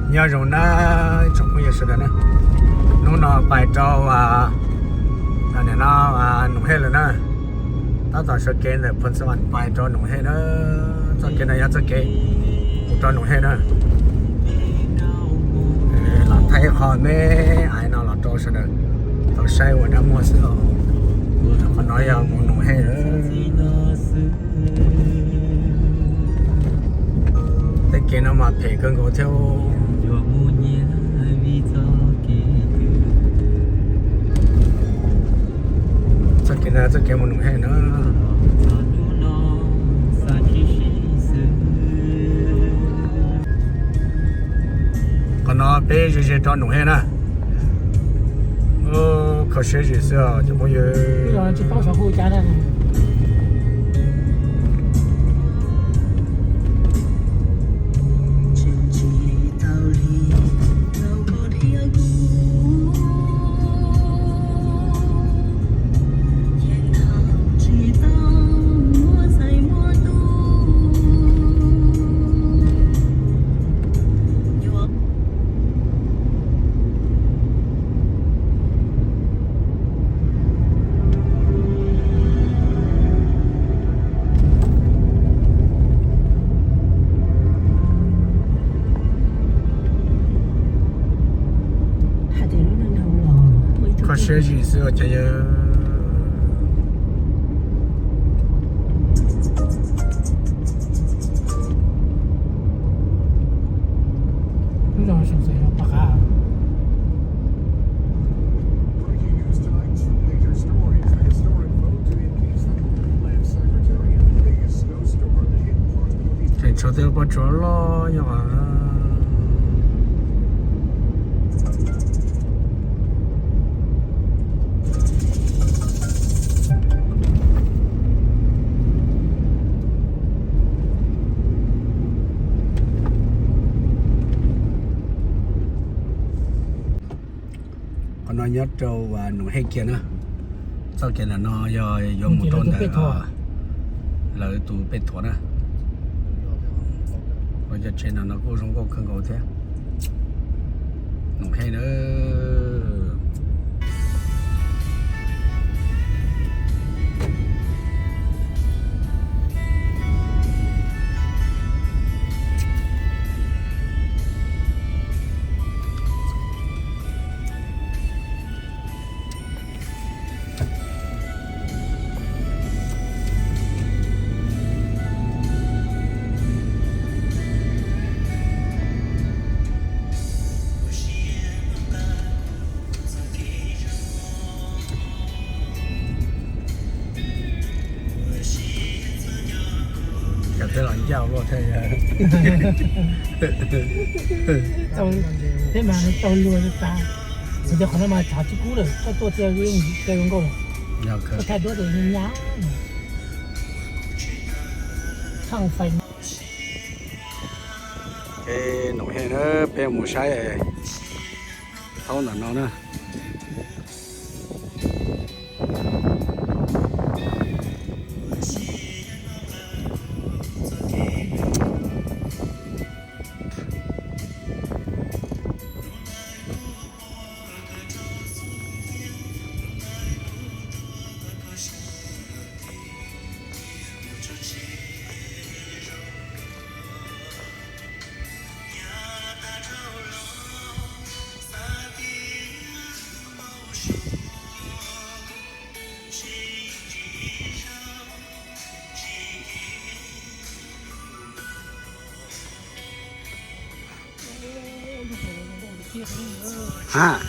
Nyob zoo na tsoom phooj ywg sawv daws na, hnub no pais rau, nim no, Noom Hej lawm na. Tab tom sawv kev ntawm Phoos Xas Vas pais rau Noom Hej na. Txoj kev no yog txoj kev mus rau Noom Hej na. Los thaij ib qho me aiv no los rau sawv daws tau saib ua dab muag xwb os. Qhov no yog mus Noom Hej. Tej kev no mas phem kawg nkaus thiab. Txoj kev no txoj kev mus Noom Hej na. Qhov no peb ze ze rau Noom Hej na. Kho siab zim xwb os cov phooj ywg. Kho siab zim xwb os cov yawg. Tseem tshuav tej pob tsuas loj nyob. Qhov no nyob rau Noom Hej kiag na. Txoj kev ntawm no yog yuav mus rau ntawm lawv tus pej thuam na. Ua cov tsev ntawm no kuj zoo nkauj kawg nkaus thiab. Noom Hej na. Cov peb los ncauj luaj thiab. Peb mas tau luag li tas. Kuv cov qhov no mas tshav tsis kub lawm, koj tuaj thiaj zoo nkauj lawm. Koj thaij duab ces nyab. Noom Hej na, peb mus saib thaub ntawm no na. Ha.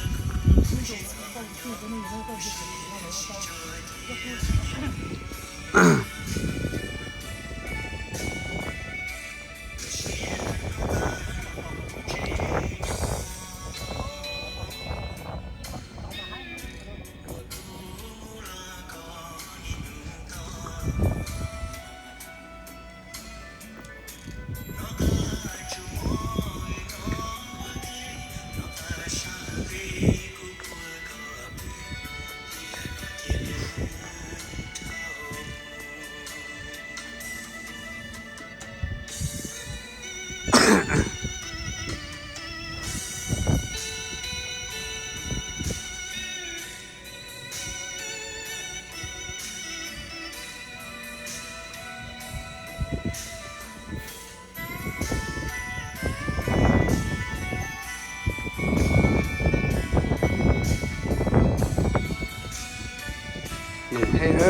Hej na.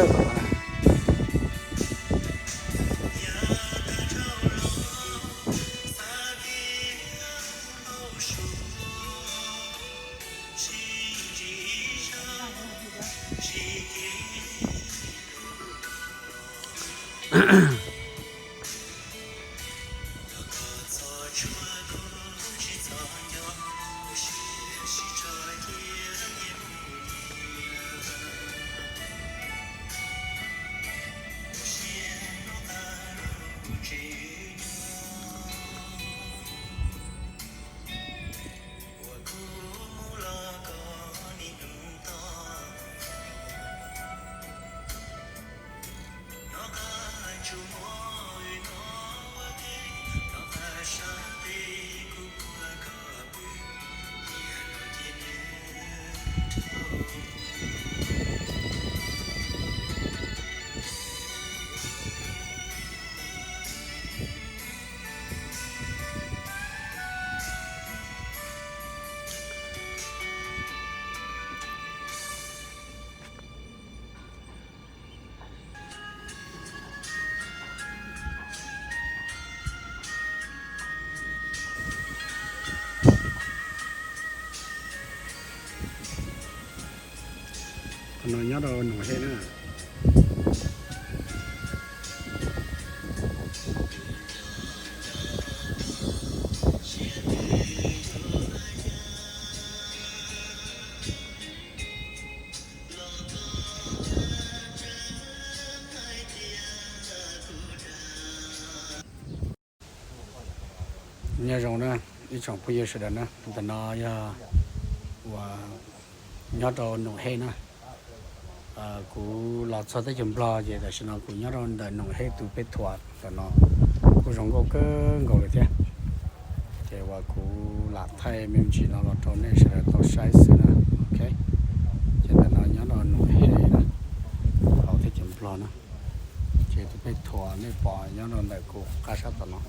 Qhov no nyob rau Noom Hej na. Nyob zoo na, ib tsoom phooj ywg sawv daws na, ntawm no yog uas nyob rau Noom Hej na. Kuv los txog teb chaws Nplog ces tam sim no kuv nyob rau ntawm Noom Hej tus pej thuam ntawm no, kuj zoo nkauj kawg nkaus li thiab. Ces uas kuv lam thaij me ntsis no los rau nej sawv daws tau saib xwb na. Ok, ces ntawm no nyob rau Noom Hej na, hauv teb chaws Nplog na. Ces tus pej thuam nej pom nyob rau ntawm kuv qab sab tom no,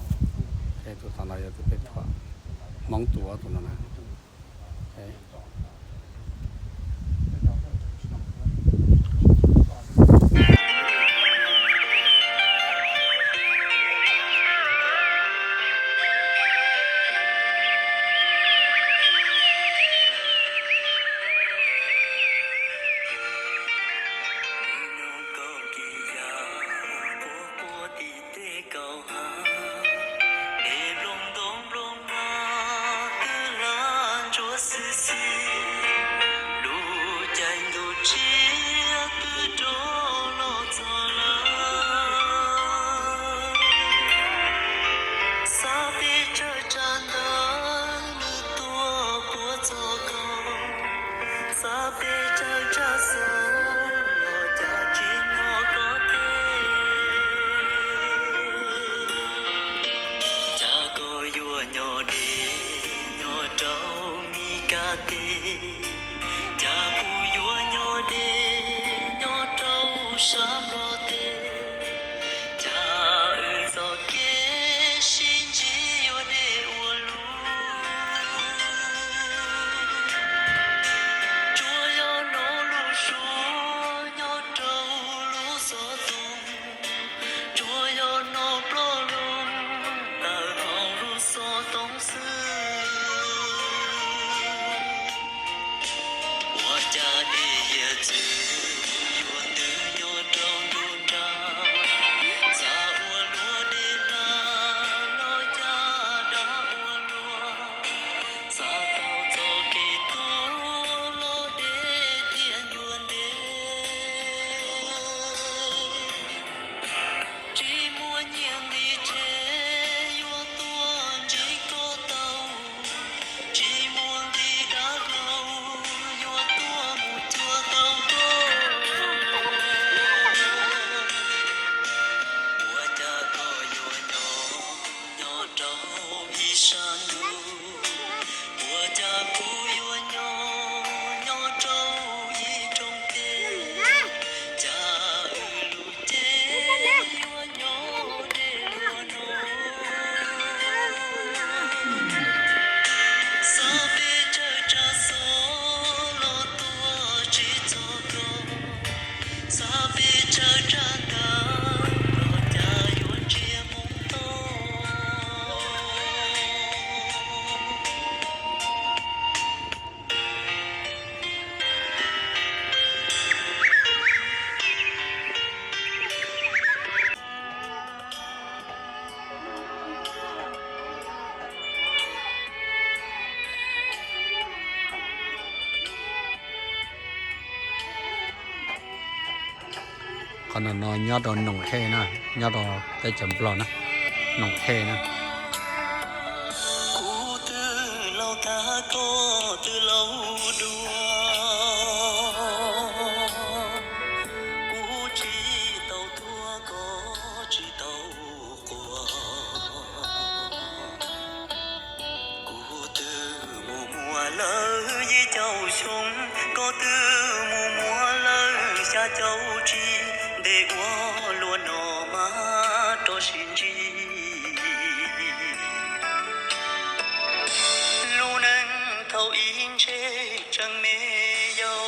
ces tus tom no yog tus pej thuam Hmoob tus tus no na. Es nplooj ntoo nplooj no twb lag ntsuab xwb xwb, lub caij ntuj tshiab twb rov los txog lawm. Xav peb tsawg tsam ntawd nws tuaj puag txog kaum, xav peb tsawg tsam xav los cas tsis hnov koj thiab. Cas koj yuav nyob deb nyob rau Mis Kas teb, cas kuv yuav nyob deb nyob rau sab Nplog teb, cas wb txoj kev sib ntsib yuav deb ua luaj. Tsuas yog hnov lub suab nyob rau lub xov tooj, tsuas yog hnov ploj loo tawm hauv lub xov tooj xwb. Ua cas dej hiav txwv yuav twb nyob rau nruab nrab, xav ua luaj dej hlab los cas dab ua luaj, xav tau txoj kev tuag los deb tiaj ncua ntev. Tsis muaj nyiaj nqi tshev yuav tuaj ntsib koj tau, tsis muaj nqi dav hlau yuav tuaj mus cuag tau koj. Qhov no no nyob rau Noom Hej na, nyob rau teb chaws Nplog na, Noom Hej na. Kuv twb laus tag koj twb laus dua, kuv tsis tau tuag koj tsis tau quaj. Kuv twb mus muaj lawm yim caum xyoo, koj twb mus muaj lawm xya caum tsib, ntev ua luaj no mas rov sib ntsib. Lub neej thaum ub ntshe tseem me yau,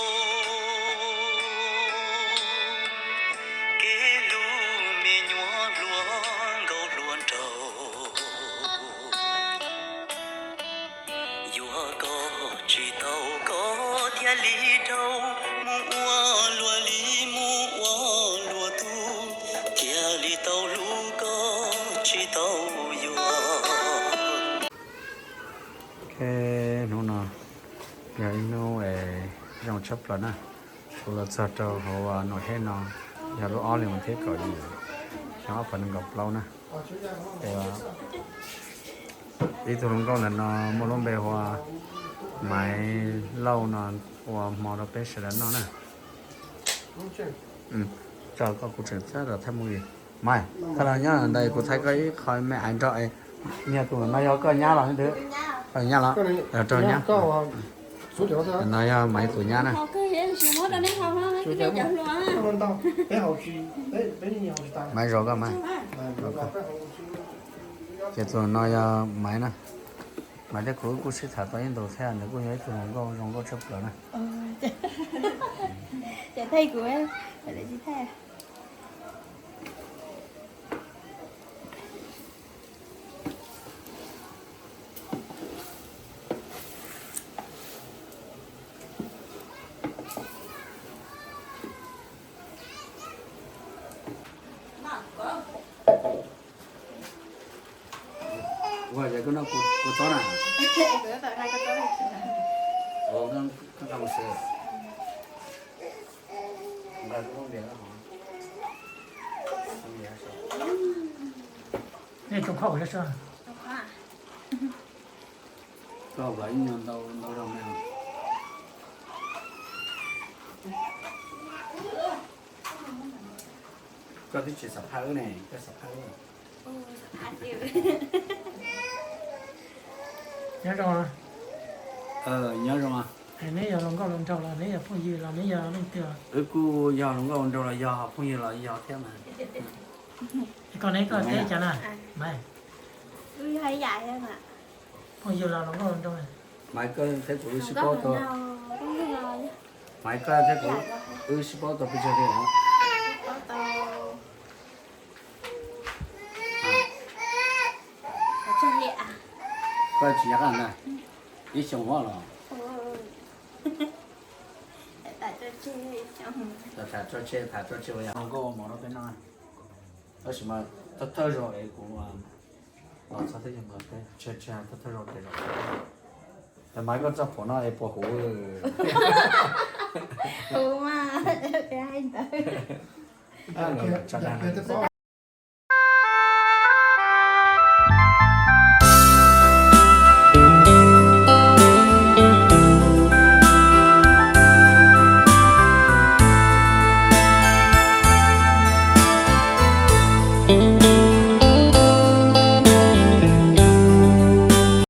kev hlub me nyuam hluas nkauj hluas nraug. Yuav koj tsis tau koj thiaj li dhau, mus ua luaj li mus ua luaj tus, thiaj li tau hlub koj tsis tau yuav. Ok, hnub no yog ib hnub zoo tshaj plaws na. Kuv los txog rau hauv Noom Hej no yog lub ob hlis vas thib kaum yim, xyoo ob phav nees nkaum plaub na. Es ib tug hluas nkauj ntawm no muaj lub npe hu ua Maiv Lauj no ua hmo rau peb sawv daws noj na. Tso koj, kuv tseem txhob rau thaij movie. Maiv, koj los nyob ntawd kuv thaij koj ib qho me aiv nrog. Niag tus no yog koj nyab los twb? Koj nyab los? Rau nyab. No yog Maiv tus nyab na. Maiv zov koj Maiv. Ces tus no yog Maiv na. Maiv thiab kuv wb kuj sib tham tau ib ntus thiab, nws kuj yog ib tug hluas nkauj zoo nkauj tshaj plaws na. Ua yog koj noj kua txob na. Ua koj nqa mus siav. Nqa kua txob npias hov. Nej tsoom khob ua zog. Koj ua ib nyuag ntau ntau zog me. Koj twb tsis xam phaj wb ne, koj xam phaj wb. Nyob zoo. Nyob zoo. Neb yog hluas nkauj hluas nraug los neb yog phooj ywg los neb yog leej twg? Wb kuj yog hluas nkauj hluas nraug los yog phooj ywg los yog thiab mas. Koj neb koj teb cas na? Maiv. Phooj ywg los hluas nkauj hluas nraug. Maiv, koj thiab kuv wb sib paub tau. Maiv, koj thiab kuv wb sib paub tau pes tsawg hli lawm? Koj tsis nco qab ntag. Ib xyoos los. Tham tso tseg, tham tso tseg ua yog nkauj ua mov rau peb noj. Tab sis mas thawj thawj zaug es kuv los txog teb chaws Nplog, tseg tseg thawj thawj zaug pem zaum. Es Maiv, koj txoj phuam no es puas huv? Huv mas, hais ntawd.